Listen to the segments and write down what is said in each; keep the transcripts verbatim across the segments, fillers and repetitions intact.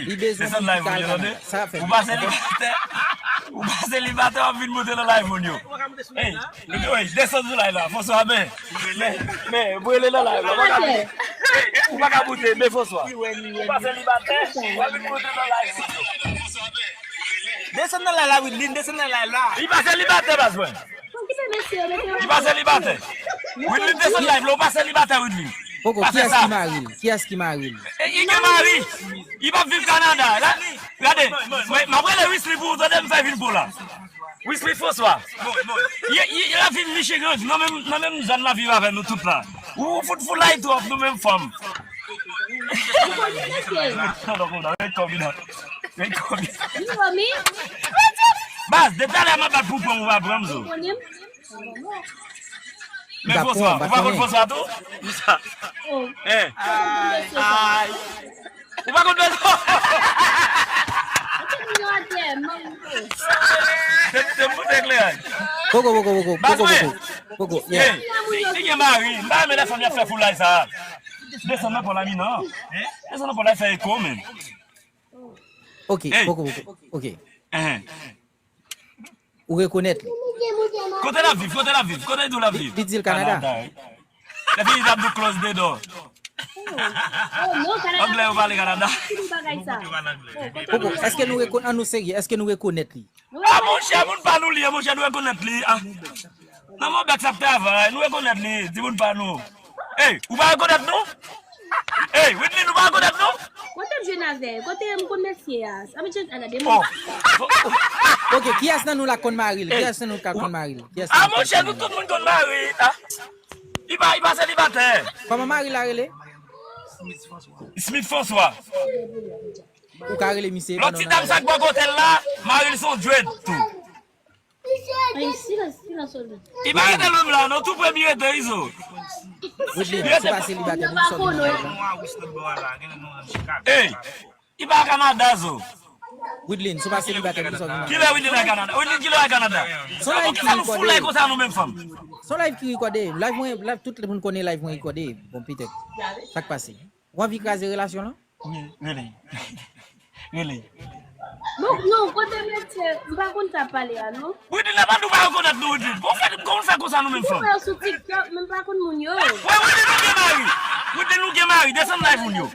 Li bezwen moun ki ka al Kanada. Sa ap fè. Ou pa selibatè. Ou pa selibatè, w ap vin monte nan live moun yo. Ey, ey, desann sou live la. François, men, men, men, brele nan live la. Ou pa ka monte. Ou pa ka monte, men François. Ou pa selibatè, w ap vin monte nan live moun yo. Desann nan live la, Widlin, desann nan live la. Li pa selibatè, baz mwen. Li pa selibatè. Widlin desann live la, ou pa selibatè, Widlin. Poko, kiyès ki mari l? Kiyès ki mari l? E, li gen mari. Li p ap viv Kanada. La, gade, mwen, m ap rele Wisly pou ou tande m fè vin pou la. Wisly François. Li, li, li ap viv Michigan, nan menm, nan menm zòn l ap viv avè nou tout la. Ou fout foulay twòp, nou menm fanm. Non, non, non, ret kòm nan. Ret kòm nan. Baz, depi talè m ap bat pou pran m, ou pa pran m, zo. Men François, ou pa konn François tou? Hein? Ay. Ou pa konn François? Te, te m pote ekleraj. Poko, poko, poko, poko, poko. Poko, yeah. Li, li gen mari. M pa renmen lè fanm y ap fè foulay sa. Desann nan pò la, Mina. Desann nan pò la, fè eko, men. Ok, poko, poko. Ok. Hein. Ou rekonèt li? Kote l ap viv? Kote l ap viv? Kote l di w l ap viv? Li di l Kanada. Kanada, wi. Lè fini, l ap di w close the door. Anglè yo pale Kanada. Poko, èske nou rekon-, an nou serye, èske nou rekonèt li? A, monchè, moun pa nou li ye, monchè, nou rekonèt li. A. Nan mon bèk sa ap travay, nou rekonèt li, timoun pa nou. Ey, ou pa rekonèt nou? Ey, Widlin, ou pa rekonèt nou? Kote m jwenn avè? Kote m konn mesye a? Sa m jwenn ala de moun. Ok, kiyès nan nou la konn mari l? Kiyès nan nou ka konn mari l? Kiyès nan nou ka konn mari l? A, monchè, nou tout moun konn mari l. A. Li pa, li pa selibatè. Kòman mari l la rele? Smith François. Ou ka rele misye. Lòt ti dam sa k bò kote l la, mari l se yon dread tou. Ay, silans, silans, solda. Li pa rete menm la, non, tou premye rete, Izo. Widlin, si w pa selibatè, poukisa w vin nan live la? Ey, li pa Kanada, zo. Widlin, si w pa selibatè, poukisa w vin nan live la? Kilè Widlin al Kanada? Widlin, kilè al Kanada? Son live ki rekòde. Poukisa nou foulay konsa nou menm fanm? Son live ki rekòde. Live mwen, live tout moun konnen live mwen rekòde. Bon, petèt. Sa k pase? Ou anvi kraze relasyon lan? Wi, rele. Rele. Non, non, kote mesye, m pa konn sa pale a, non. Widlin, la pa nou pa rekonèt nou, Widlin. Bon, fè, kòman fè konsa nou menm fanm? Mwen sou TikTok, men m pa konn moun yo. Wè, Widlin, ou gen mari. Widlin, ou gen mari. Desann live moun yo.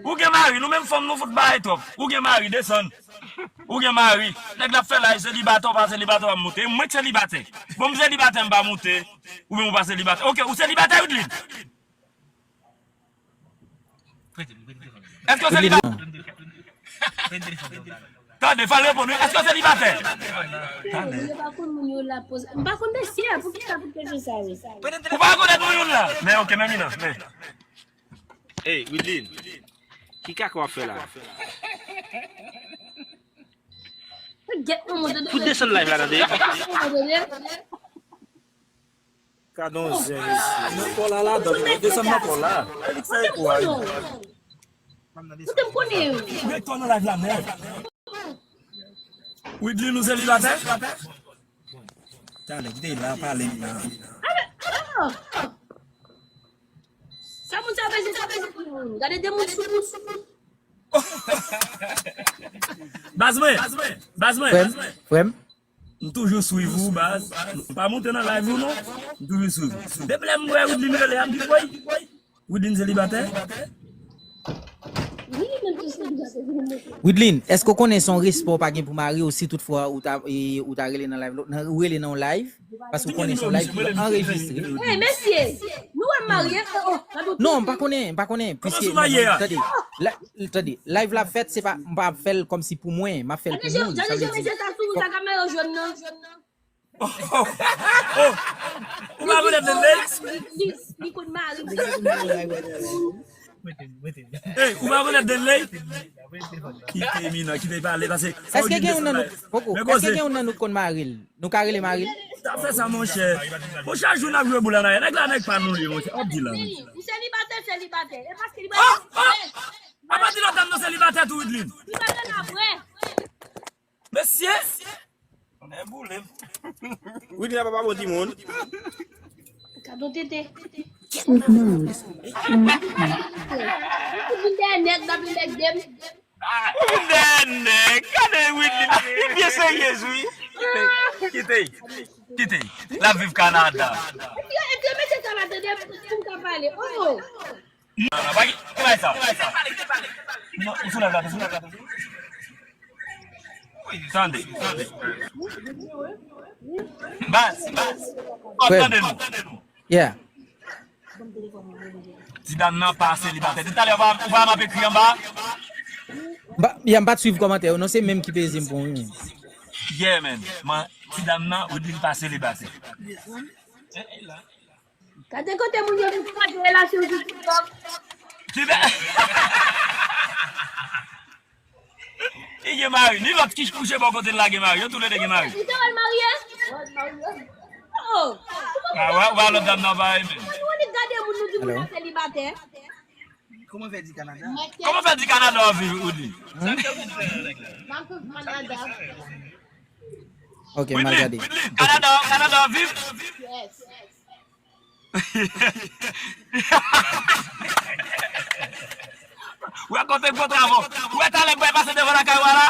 Ou gen mari. Nou menm fanm, nou fout bagay twòp. Ou gen mari, desann. Ou gen mari. Nèg la fè live, selibatè, ou pa selibatè, w ap monte. Mwen k selibatè. Bon, m selibatè, m pa monte. Oubyen ou pa selibatè. Ok, ou selibatè, Widlin? Èske w selibatè? Tande, fè l reponn, wi. Èske w selibatè? Tande. Yo pa konn moun yo la poze. M pa konn mesye a, poukisa pou kesyon sa yo? Ou pa rekonèt moun youn la? Men, ok, men Mina, men. Ey, Widlin, ki kaka w ap fè la? Gèt manman de. Fout desann live la, tande. Gad on zen, mesye. Nan pò la, ladan, desann nan pò la. Fè li fè eko a, wi. Kote m konnen yo? Ret nan live la, men. Widlin, ou selibatè? Talè, kite la, pale, Mina. Sa moun sa bezwen, sa bezwen pou moun. Gade de moun sou moun. Baz mwen, baz mwen. Frè m, frè m. M toujou swiv ou, baz. M pa monte nan live ou, non. M toujou swiv ou. Depi lè m wè Widlin rele a, m di, woy. Widlin selibatè? Wi, men m tou selibatè. Widlin, èske w konnen se yon respè w pa gen pou mari w si toutfwa ou ta, e, ou ta rele nan live, nan, ou rele nan yon live? Paske w konnen se yon live ki anrejistre. Hey, mesye, nou wè m marye? Oh, oh, gade w. Non, m pa konnen, m pa konnen. Kòman piske, sou marye a? Tande, la, tande, live la fèt, se pa, m pa ap fè l kòmsi pou mwen, m ap fè l pou moun. Sa vle di, mesye sa sou sa kamera jòn nan. Oh, oh, oh. Ou pa konèt Denley? Li, li konn mari. Hey, ou pa konèt Denley? Kite Mina, kite pale, paske fò w di desann live. Èske gen youn nan nou, poko, èske gen youn nan nou konn mari l? Nou ka rele mari l? Sa fè sa, monchè. Bon, chak jou n ap jwe boul annayè. Nèg la, nèg pa nou li, monchè. W ap di la, monchè. Ou selibatè, selibatè. E paske li pa... Oh, oh! Apa di lòt dam nan selibatè tou, Widlin? Li pa nan apre. Mesye! Mè boule m. Widlin apa pa bon timoun. Gad on tete. Tout moun dèyè nèg, n ap li nèg de m. Nènè, gade Whitney, li byen seryez wi. Kite, kite, kite. L ap viv Kanada. Epi, epi, mesye sa va tande pou m ka pale. Oh, oh. Non, non, pa ki, ki bay sa? Non, ou sou live la, ou sou live la. Tande, tande. Baz, baz. Frè m. Tande nou. Yeah. Ti dam nan pa selibatè. Depi talè, ou pa, ou pa m ap ekri anba? M pa, yeah, m pa t swiv kòmantè yo, non, se menm ki peze m pou mwen. Yeah, man. Man, ti dam nan, ou di l pa selibatè. Gade kote moun yo vin fòse relasyon sou TikTok. Ti dam. Li gen mari, ni lòt ki kouche bò kote l la gen mari, yo toulede gen mari. Li te wèl marye? Oh! Ah, wè, wè lòt dam nan pa renmen. Ou annik gade moun nou di moun nan selibatè. Kòman fè di Kanada? Kòman fè di Kanada w ap viv, Woody? M ap viv Kanada. Ok, m al gade. Kanada, Kanada w ap viv? Yes. Wè kote gwo travo. Wè talè bay pase devan lakay ou a la.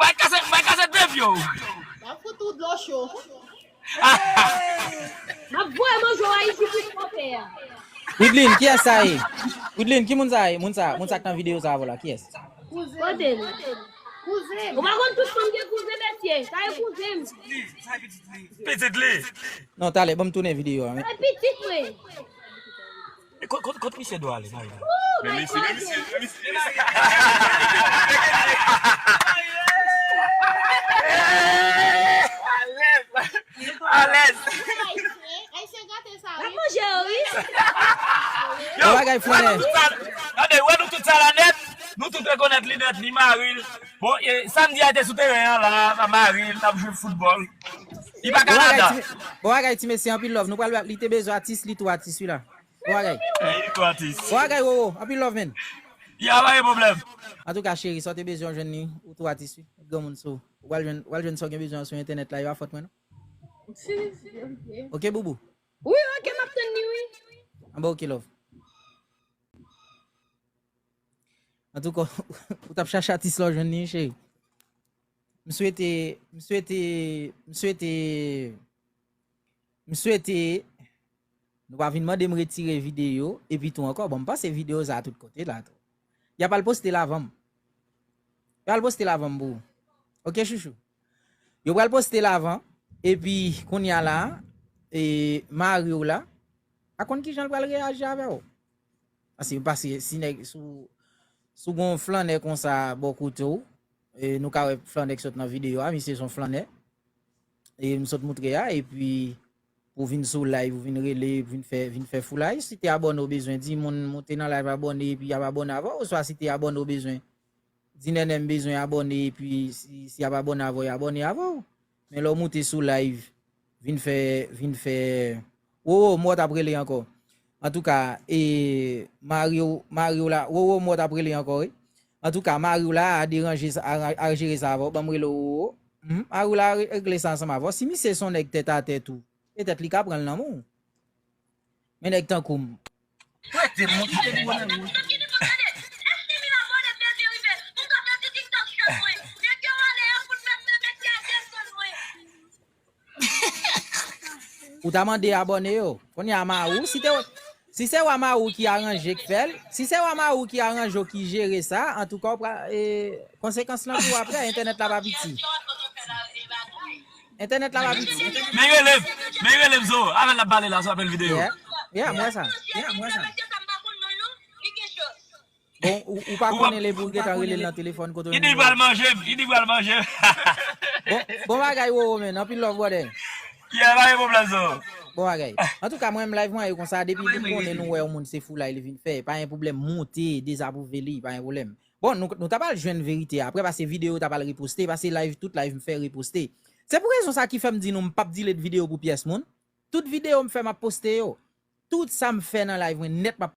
Bay kase, bay kase de pye w. M ap fout ou dlo cho. M ap voye manje w Ayiti pou w pè a. Widlin, kiyès sa ye? Widlin, ki moun sa ye? Moun sa, moun sa k nan videyo sa avè w la, kiyès? Kote l? Kouzen. Ou pa konn tout fanm gen kouzen, mesye. Sa e kouzen m. Pitit li. Non, talè, ban m tounen videyo a, men. Sa e pitit mwen. E kot, kot, kot misye dwe ale, Marie? Men misye, men misye, men misye, men misye. Alèz. Alèz. Ayisyen gate sa, wi. L ap manje yo, wi. Yo, bagay flannè. Tande, wè nou tout sa la nèt, nou tout rekonèt li nèt, li mari l. Bon, e, samdi a te sou teren an la, mari l, t ap jwe foutbòl. Li pa Kanada. Bon bagay, ti mesye, anpil love. Nou pral, li te bezwen atis, li tou atis, wi la. Bon bagay. Hey, li tou atis. Bon bagay, Wowo. Anpil love, man. Ya, pa gen pwoblèm. Antouka, cheri, sa w te bezwen, w jwenn li, ou tou atis, wi. Granmoun sou. Ou pral jwenn, ou pral jwenn sa w gen bezwen sou entènèt la, yo a fòt mwen, non? Ok, boubou. Wi, ok, m ap tann li, wi. Anba, ok, love. Antouka, ou t ap chache atis la, w jwenn li, cheri. M swete, m swete, m swete, m swete nou pa vin mande m retire videyo, epi tou ankò, bon, m panse videyo sa a tout kote la, tou. Y ap al poste l avan m. Y ap al poste l avan m pou ou. Ok, chouchou. Yo pral poste l avan, epi kounye a la, e, mari w la, pa konn kijan l pral reyaji avè w. Paske, paske si nèg, si w, si w gon flannè konsa bò kote w, e, nou ka wè flannè k sot nan videyo a, misye se yon flannè. E, m sot moutre a, epi pou vin sou live, ou vin rele, vin fè, vin fè foulay. Si te abòne w bezwen di moun moute nan live abòne, epi y ap abòne avè w, oswa si te abòne w bezwen di Nènè m bezwen abòne, epi si, si y ap abòne avè w, y abòne avè w. Men lè w moute sou live, vin fè, vin fè, Wowo, m wè w t ap rele ankò. Antouka, e, mari w, mari w la, Wowo, m wè w t ap rele ankò, wi. Antouka, mari w la a deranje sa, a, a jere sa avè w, ban m rele w, Wowo. Mhm, mari w la a re-, regle sa ansanm avè w. Si misye se yon nèg tèt atè tou, petèt li ka pran l nan men w. Men nèg tankou m. Prete m, mwen kite pou nan men. Ou ta mande abòne yo. Kounye a mari w, si te, si se w a mari w ki aranje k fè l, si se w a mari w ki aranje w ki jere sa, antouka w pral, e, konsekans lan pou w apre, entènèt la pa piti. Entènèt la pa piti. Men rele m, men rele m zo, avè l ap pale la sou apèl videyo. Yeah, yeah, m wè sa. Yeah, m wè sa. Bon, ou, ou pa konnen lè pou w gentan rele l nan telefòn kote w. Li di pral manje m, li di pral manje m. Bon, bon bagay, Wowo, men, anpil love, brother. Yeah, pa gen pwoblèm, zo. Bon bagay. Antouka, mwen menm live mwen ye konsa, depi nou konnen nou wè yon moun se foulay li vin fè, pa gen pwoblèm, moute, dezapwouve li, pa gen pwoblèm. Bon, nou, nou ta pral jwenn verite a apre, paske videyo ta pral reposte, paske live, tout live m fè reposte. Se pou rezon sa ki fè m di nou m p ap delete videyo pou pyès moun. Tout videyo m fè, m ap poste yo. Tout sa m fè nan live mwen nèt, m ap